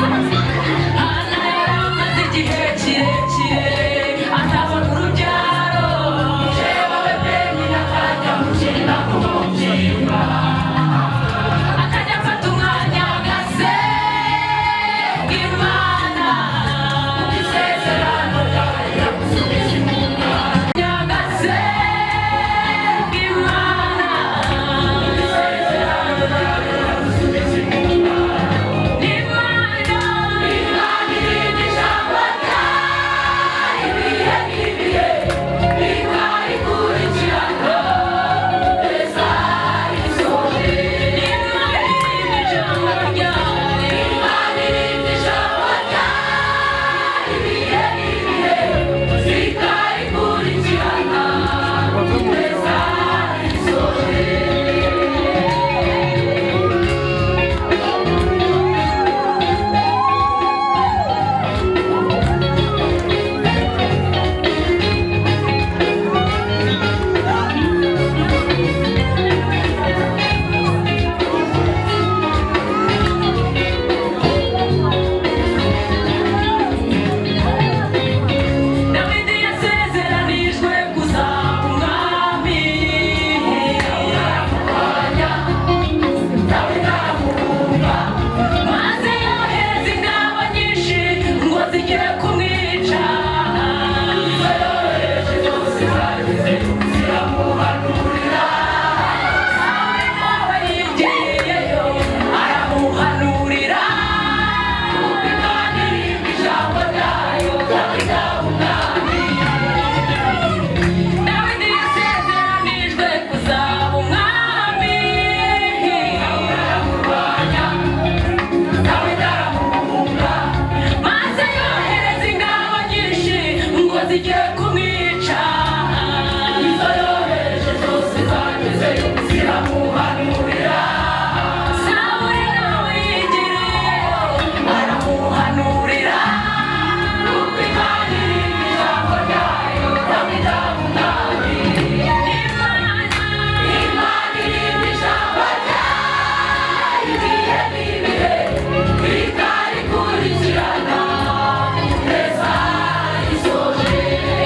Hana yari amaze igihe kirekire atabona urubyaro. Jewe Penina akajya mukina ku mubyimba, akajya afata umwanya agasenga Imana isezerano ryayo yamusubiza inyuma, agasenga Imana isezerano ryayo yamusubiza inyuma. Imana, Imana irinda ijambo ryayo ibihe n'ibihe, ikarikurikirana kugeza isoje. Imana irinda ijambo ryayo, Imana irinda ijambo ryayo ibihe n'ibihe, ikarikurikirana kugeza isoje. Dawidi yasezeranijwe kuzaba umwami. Aramurwanya, Dawidi aramuhunga, maze yohereza ingabo nyinshi ngo zijye kumwica. Izo yohereje zose zageze ziramuhanurira. Sawuli nawe yigiyeyo aramuhanurira. Kuko Imana irinda ijambo ryayo, Dawidi aba umwami. Dawidi yasezeranijwe kuzaba umwami. Aramurwanya, Dawidi aramuhunga, maze yohereza ingabo nyinshi ngo zijye kumwica. Izo yohereje zose zagezeyo ziramuhanurira. Sawuli nawe yigiriyeyo aramuhanurira. Kuko Imana irinda ijambo ryayo, Dawidi aba umwami. Imana, Imana irinda ijambo ryayo ibihe n'ibihe, ikarikurikirana kugeza isoje.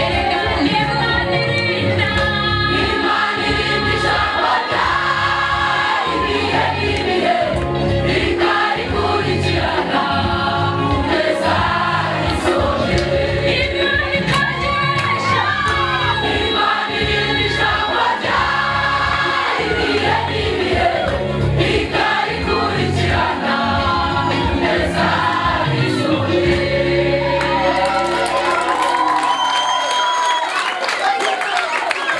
Erega Imana irinda, Imana irinda ijambo ryayo ibihe n'ibihe, ikarikurikirana kugeza isoje. Imana itagesha, Imana irinda ijambo ryayo ibihe n'ibihe, ikarikurikirana kugeza isoje.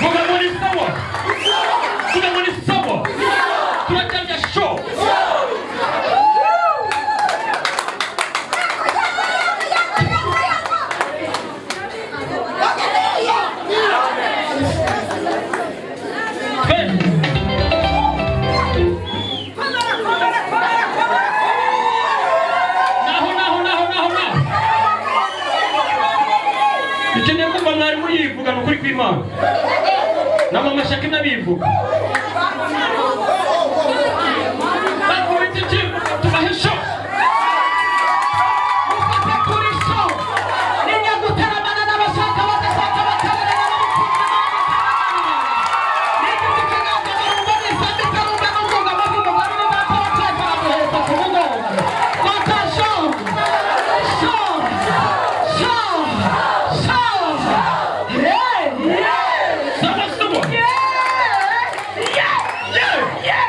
Vuga ngo ni sawa, vuga ngo ni sawa, turacyarya show. Twende. Naho naho naho naho naho dukeneye kumva mwarimu yivuga. Ni ukuri kw'Imana na mama Shakina bivuga, bakubita ikivugo, tubahe show. Mufate kuri show. Ninjya gutaramana n'abashaka badashaka batabona n'abikunda. Nigeze ikiganza barumva n'isambi itarumva n'ubwunga maze umugore ni data wa twese aramuheka ku mugongo. Fata show, show, show, show. Yeah, yeah. Sawa sawa. Yeah, yeah, yeah.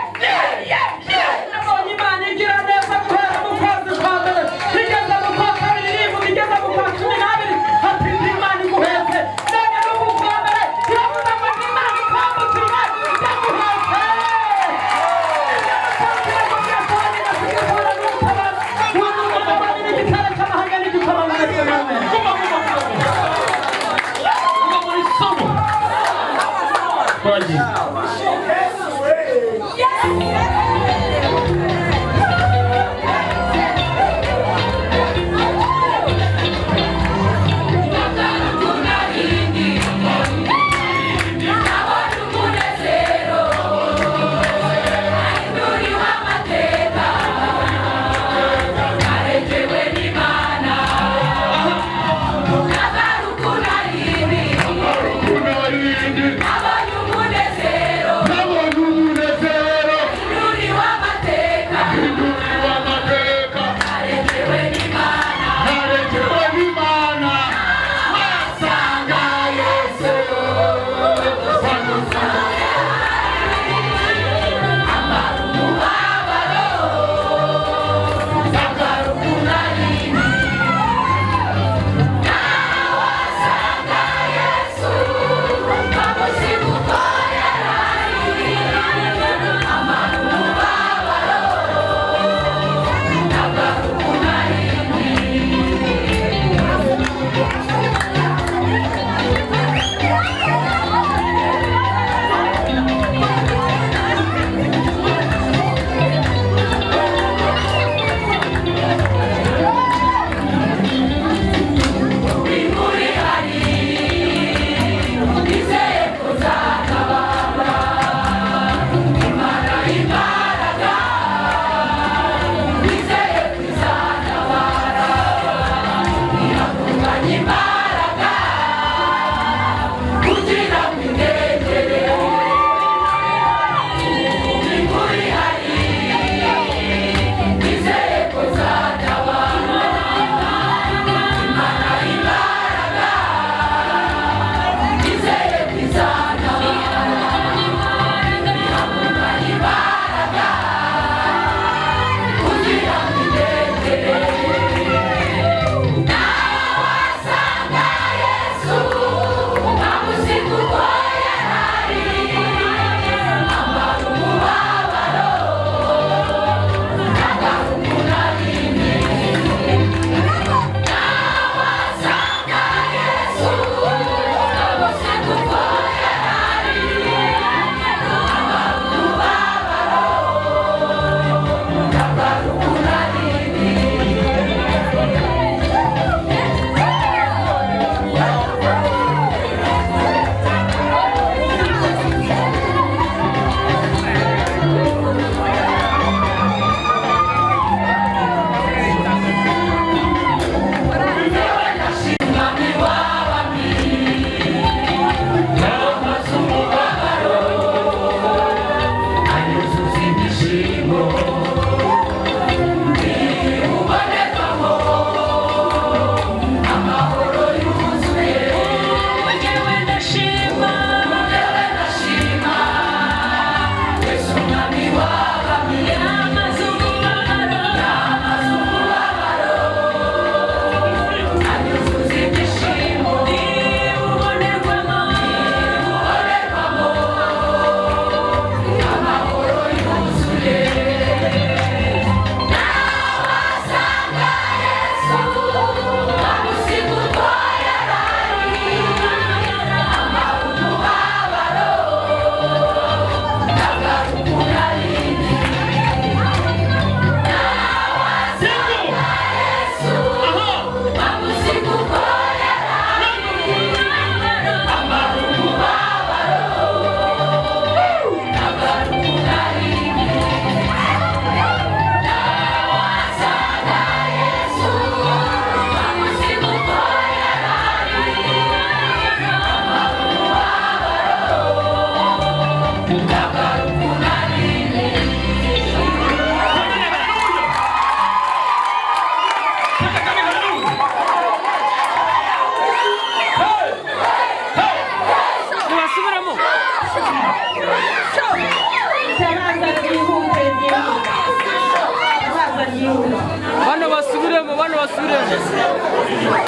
Bano basubiremo, bano basubiremo.